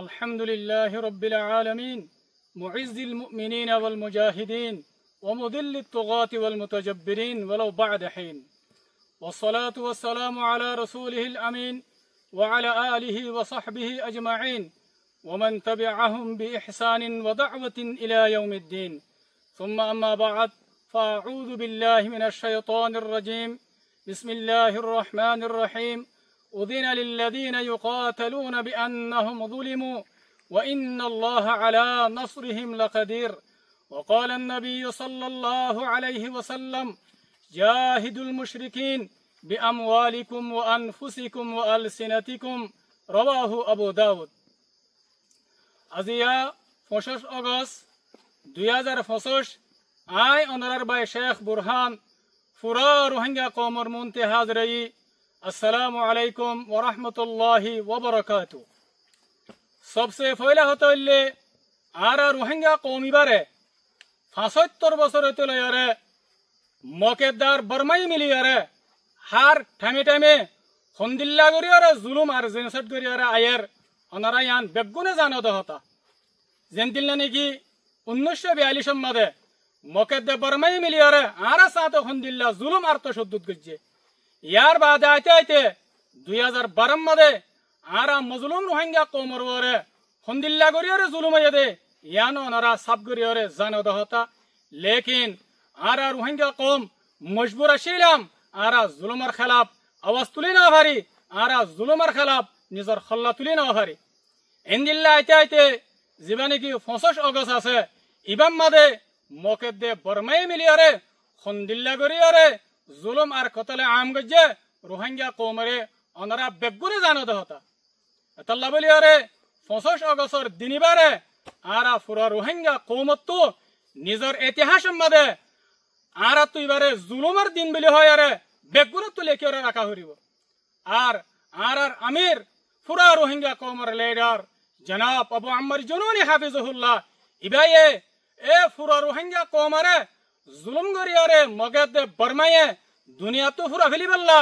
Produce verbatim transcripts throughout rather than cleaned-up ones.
الحمد لله رب العالمين، معز المؤمنين والمجاهدين، ومذل الطغاة والمتجبرين، ولو بعد حين. والصلاة والسلام على رسوله الأمين، وعلى آله وصحبه أجمعين، ومن تبعهم بإحسان ودعوة إلى يوم الدين. ثم أما بعد، فأعوذ بالله من الشيطان الرجيم. بسم الله الرحمن الرحيم. أذن للذين يقاتلون بأنهم ظلموا وإن الله على نصرهم لقدير. وقال النبي صلى الله عليه وسلم: جاهدوا المشركين بأموالكم وأنفسكم وألسنتكم. رواه أبو داود. Aziya foñsíc Ogos dui házar foñsíc, aññí onorár bái Cék Burhán furá Ruháingga koumor muúntu házir óiyi. Assalámu aléikum warahmatulláhi wabarakátuhu. Sobse foóila hotá óilde, añára Ruháingga koum ibáre fañsóttor bosór óite loiyóre Mokedde ar Bormáye miliyóre hár thaime thaime hondilla goríyore zulúm ar jenosaid goríyore aiyér, onorá yián beggúne zano de hotá. Zendilla néki unnúiccó biyallícor mazé Mokedde Bormáye miliyóre añárar sañte hondilla zulúm ar tocoddud goijjé. Yar baade aite aite dui házar baror mazé añára mozolúm Ruháingga koumor uore hondilla goríyore zulúm óiye dé, yián onorá sáf goríyore zano de hotá. Lékin añára Ruháingga koum mojbur accílam, añára zulúmor hélaf awaz tulí nofarí, añára zulúmor hélaf nizor holla tulí nofarí. Endilla aite aite zibá néki foñsíc Ogos asé, ibár mazé Mokedde Bormáye miliyóre hondilla goríyore zulúm ar kotole am goijjé Ruháingga koumore, onorá beggúne zano de hotá. Etolla bóliyore foñsíc Ogosor din ibáre añára fura Ruháingga koumottú nizor etihásor mazé añárattú ibáre zulúmor din bóli hoiyóre beggúnottú lekíyore raká foribó. Ar añárar amir, fura Ruháingga koumor lidar, janab Abu Ammar Jununi hafizahullah, ibáye e fura Ruháingga koumore zulúm goríyore Mokedde Bormáye duniyattú fura felibólla,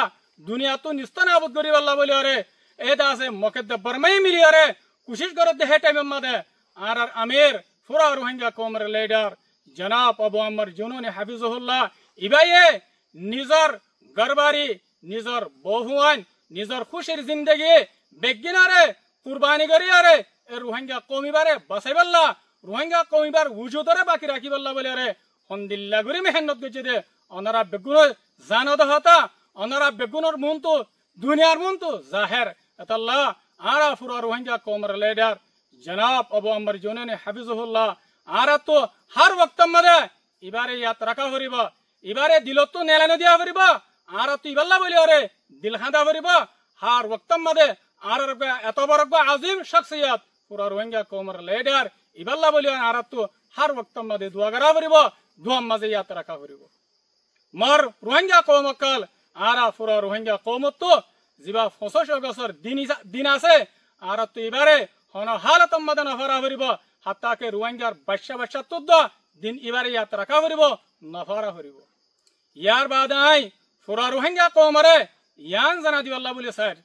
duniyattú nestó nabud goríbolla bóliyore, e de asé Mokedde Bormáye miliyore kucíc gorédde hé thaimor mazé añárar amir, fura Ruháingga koumor lidar, janab Abu Ammar Jununi hafizahullah, ibáye nizor górbari, nizor boufuain, nizor kúcir zindegi beggúnore kurbani goríyore e Ruháingga koum ibáre basaibólla, Ruháingga koum ibár wujudore baki rakíbolla bóliyore hondilla gorí mehénnot goijjé dé, onorá beggúne zano de hotá, onorá beggúnor muúntu, duniyar muúntu zahér. Etolla añára fura Ruháingga koumor lidar, janab Abu Ammar Jununi hafizahullah, añárattú hár woktor mazé ibáre yad raká foribó, ibáre dilottú nelai no diya foribó. Añárattú ibálla bóliyore dil hañda foribó. Hár woktor mazé añárar uggwá eto boro uggwá azim cóksiyot, fura Ruháingga koumor lidar, ibálla bóliyore añárattú hár woktor mazé dua gorá foribó, duar mazé yad raká foribó. Mor Ruháingga koum ókkol, añára fura Ruháingga koumottú zibá foñsíc Ogosor din isa-, din asé, añárattú ibáre honó hálotor mazé nofára foribó, hattá ke Ruháinggar bacca baccattú dó din ibáre yad raká foribó, nofára foribó. Yar baade aññí fura Ruháingga koumore yián zanai dibolla bóli sair,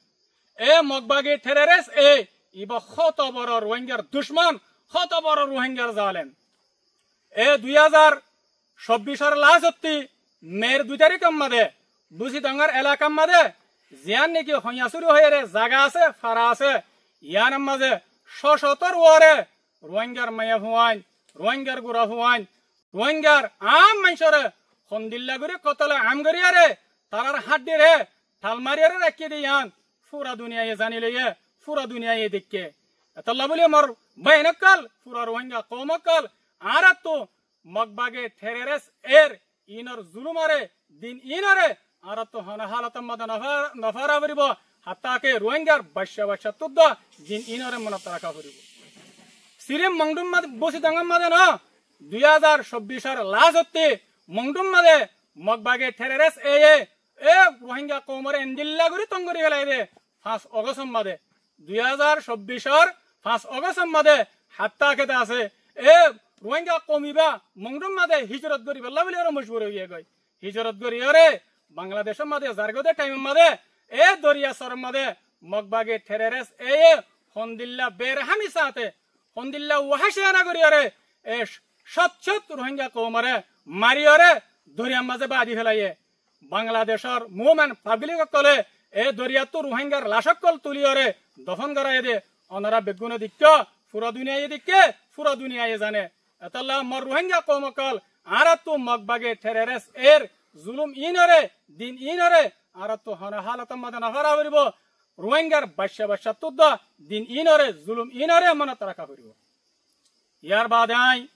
e Mog bagi thereres e, ibá hoto boro Ruháinggar ducmon, hoto boro Ruháinggar zalem. E dui házar cobbicor lastottí Mer dui tarikor mazé Busidongor elakar mazé ziyán néki Hoiñasúri hoiyóre zaga asé, fara asé, yiánor mazé cócotor uore Ruháinggar maiyafuain, Ruháinggar gurafuain, Ruháinggar aám maincóre hondilla gorí kotole am goríyore tarár haddire thal mariyóre raikké dé yián fura duniyaye zani loiyé, fura duniyaye deikké. Etolla bóli mor báin ókkol, fura Ruháingga koum ókkol, añárattú Mog bagi thereres er inor zulúmore, din inore añárattú honó hálotor mazé nofá-, nofára foribó, hattá ke Ruháinggar bacca baccattú dó din inore monot raká foribó. Sirif Mongdur mazé, Busidongor mazé no, dui házar cobbicor lastottí Mongdur mazé Mog bagi thereres e ye e Ruháingga koumore endilla gorí tong gorí felai dé, fañs Ogosor mazé, dui házar cobbicor fañs Ogosor mazé, hattá ke de asé e Ruháingga koum ibá Mongdur mazé hijrot goríbolla bóliyore mojbur ói giyé goi. Hijrot goríyore Bangladecor mazé zargói dé thaimor mazé e doriya soror mazé Mog bagi thereres e ye hondilla berehami sañte, hondilla wahaciyana goríyoré, e cót cót Ruháingga koumoré mariyóre doriyar mazé baádi félaiyé. Bangladecór muúmen pablik ókkolé e doriyattú Ruháinggar lac ókkol tuliyóre dofón goráiye dé, onorá beggúne deikkó, fura duniyaiye deikké, fura duniyaiye zane. Etólla mor Ruháingga koum ókkol, añáráttu Mog bagi thereres er zulum iínoré, din iínoré añáráttu honó hálotor mazé noféra foribó. Ruháinggar bacca baccattú dó din iínoré, zulum iínoré monot raká foribó. Yar baade aññí